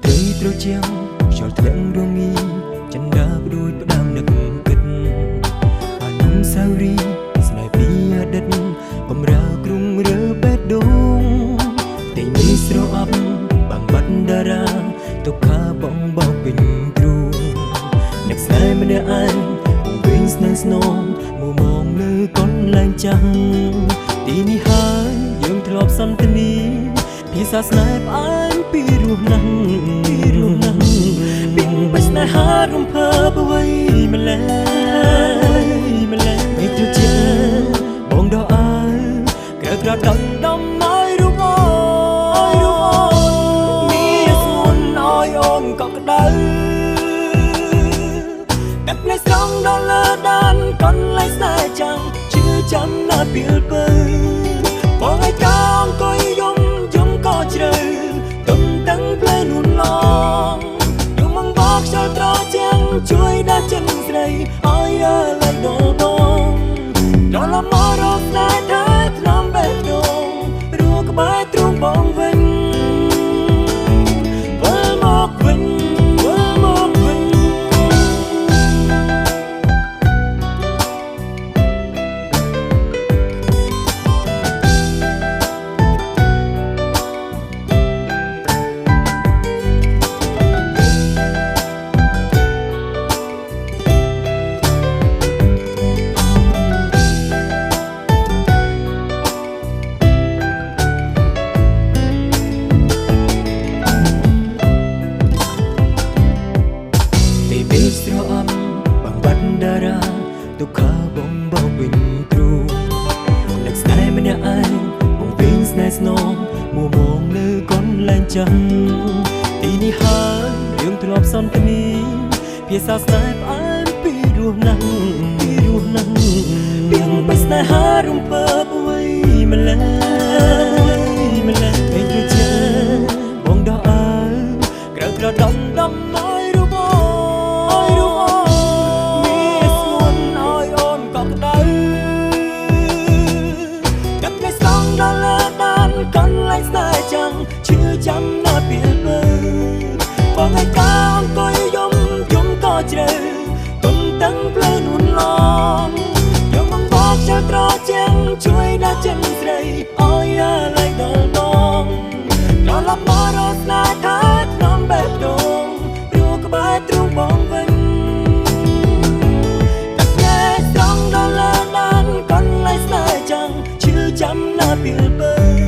ត្រីត្រជាំងខ្យល់ធ្លាក់រងីចិន្តាព្រួយផ្ដាំនឹកគិតអនុស្សាវរីយ៍ស្នេហ៍ពីអតីតបំរើក្រុងរើបេះដូងទីនេះស្រអាប់បាំងបាត់តារាទុក្ខាបងបោកពេញទ្រូងនឹកស្នេហ៍ម្នាក់ឯងពងវិញស្នេហ៍ស្នងមួមងលើកុនលែងចាំងទីនេះហើយយើងធ្លាប់សន្ទនាភាសាស្នេហ៍ផ្អែមពីរោះណាស់ពីរោះណាស់ពីបិស្នេហារំភើបអ្វីម្លេះម្លេះពេលត្រជាបងដោះអាវក្រៅក្រដំដំឲ្យរូបអូនរូបអូនមានស្ងួនឲ្យអូនកក់ក្ដៅទឹកភ្នែកស្រង់ដល់លើដានកន្លែងស្នេហ៍ចាំងឈឺចាំណាស់ពីលពៅបងឲ្យកអង្គុយយំយំក៏ជ្រៅទុំតឹងផ្លូវនួនឡងយំមកបោកខ្យល់ត្រជាងជួយដល់ចិនស្រីឲ្យអើឡៃដល់បងត្រឡប់មករកស្នេហ៍ថាថ្នមបេះដូងរួក្បែរទ្រូងបងវិញវិលមកវិញវិលមកវិញ ពេលពេលស្រអាប់បាំងបាត់តារាទុក្ខាបងបោកវិញទ្រូងនឹកស្នេហ៍ម្នាក់ឯងបងវិញស្នេហ៍ស្នងមួមងលើកុនលែងចាំងទីនេះហើយយើងធ្លាប់សន្ទនាភាសាស្នេហ៍ផ្អែមពីរោះណាស់ពីរោះណាស់ពីបិស្នេហារំភើបអ្វីម្លេះម្លេះពេលត្រជាបងដោះអាវក្រៅក្រដំដំឲ្យរូបអូនរូបអូនមានស្ងួនឲ្យអូនកក់ក្ដៅទឹកភ្នែកស្រង់ដល់លើដានកន្លែងស្នេហ៍ចាំងឈឺចាំណាស់ពីលពៅបងឲ្យកអង្គុយយំយំក៏ជ្រៅទុំតឹងផ្លូវនួនឡងយកមកបោកខ្យល់ត្រជាងជួយដល់ចិនស្រីឲ្យអាឡ័យដល់បងត្រឡប់មករកស្នេហ៍ថាថ្នមបេះដូងព្រោះក្បែរទ្រូងបងវិញទឹកភ្នែកស្រង់ដល់លើដានកន្លែងស្នេហ៍ចាំងឈឺចាំណាស់ពីលពៅ